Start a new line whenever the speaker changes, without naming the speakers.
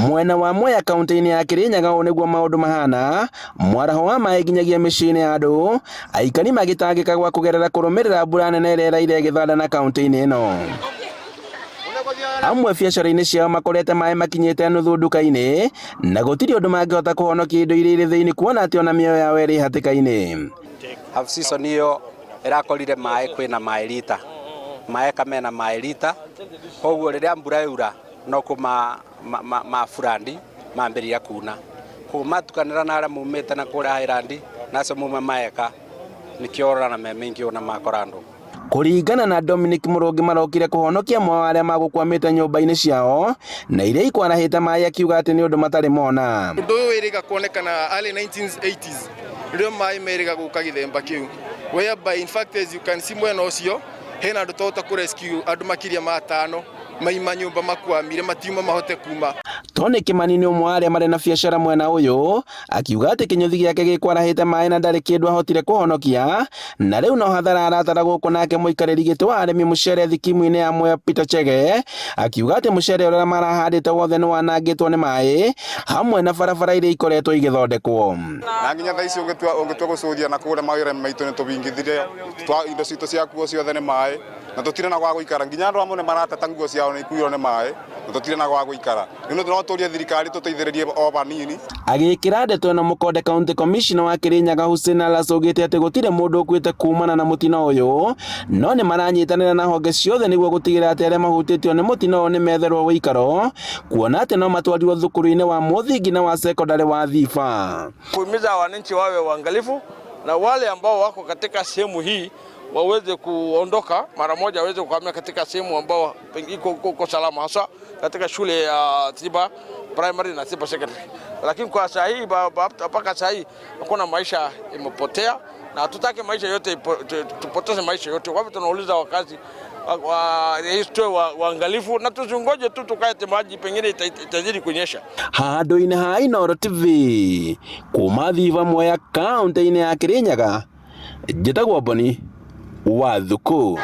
Mwena wa Mwea kaunti-inĩ ya Kirinyaga ũũ nĩguo maũndũ mahana, mwaraho wa maĩ nginyagia mĩciĩ-inĩ ya andũ, aikari magĩtangĩka gwa kũgerera kũrũmĩrĩra mbura nene ĩrĩa ĩraire ĩgĩthanda kaunti-inĩ ĩno. Amwe biacara-inĩ ciao makorete maĩ makinyĩte nuthu nduka-inĩ na gũtirĩ ũndũ mangĩhota kũhonokia indo iria irĩ thĩinĩ kuona atĩ ona mĩoyo yao ĩrĩ hatĩka-inĩ.
Half season ĩyo ĩrakorire maĩ kwĩna maĩ rita maĩ kamena maĩ rita koguo rĩrĩa mbura yaura no kũ ma, ma, ma, ma furandi mambĩrĩria kuna koguo matukanĩra na arĩa mumĩte na kũrĩa Highland na acio muma maeka nĩkĩo ũrona me maingĩ ũna makora andũ.
Kũringana na Dominic Mũrũngi marokire kũhonokia amwe ao arĩa magũkwamĩte nyũmba-inĩ ciao na iria ikwarahĩte maĩ akiuga atĩ nĩ ũndũ matarĩ mona.
Ũndũ ũyũ wĩrĩga kuonekana early 1980s rĩrĩa maĩ merĩga gũka gĩthemba kĩu, whereby in fact, as you can see, mwena ũcio hena andũ twahota kũ rescue andũ makĩria ma atano maima nyũmba makwamire matiuma mahote kuma.
Tony Kimani nĩ ũmwe wa arĩa marĩ na biacara mwena ũyũ akiuga atĩ kĩnyũthi gĩake gĩkwarahĩte maĩ na ndarĩ kĩndũ ahotire kũhonokia na rĩu no hathara aratara gũkũ. Nake mũikarĩri gĩtĩ wa arĩmi mũcere thikimu-inĩ ya Mwea Peter Chege akiuga atĩ mũcere ũrĩa marahandĩte wothe nĩ wanangĩtwo nĩ maĩ hamwe na barabara iria ikoretwo igĩthondekwo.
Na nginya thaa ici ũngĩtua gũcũthia na kũrĩa mawĩra maitũ nĩ tũbingithire indo citũ ciakuo ciothe nĩ maĩ na tũtirĩ na gwa gũikara. Nginya andũ amwe nĩ marateta nguo ciao nĩ ikuirwo nĩ maĩ na tũtirĩ na gwa gũikara. Rĩu no tũrie thirikari tũteithĩrĩrie o vanini.
Agĩkĩra ndeto ĩno mũkonde, County Commissioner wa Kirinyaga Hussein Alass augĩte atĩ gũtirĩ mũndũ ũkuĩte kumana na mũtino ũyũ, no nĩ maranyitanĩra na honge ciothe nĩguo gũtigĩrĩra atĩ arĩa mahutĩtio nĩ mũtino ũyũ nĩ metherwo ũikaro, kuona atĩ no matwarirwo thukuru-inĩ wa mũthingi na wa sekondarĩ wa Thiba.
Kuhimiza wananchi wawe waangalifu na wale ambao wako katika sehemu hii waweze kuondoka mara moja, waweze kuhamia katika sehemu ambao iko salama, hasa katika shule ya Thiba Primary na Thiba Secondary. Lakini kwa saa hii, mpaka saa hii hakuna maisha imepotea, na hatutaki maisha yote tupoteze maisha yote. Kwa hivyo tunauliza wakazi tuwe waangalifu na tusingoje tu tukae maji, pengine itazidi kunyesha.
Handũ-inĩ ha Inooro TV kuma Thiba Mwea kaunti-inĩ ya Kirinyaga, njĩtagwo Boni wa Thuku.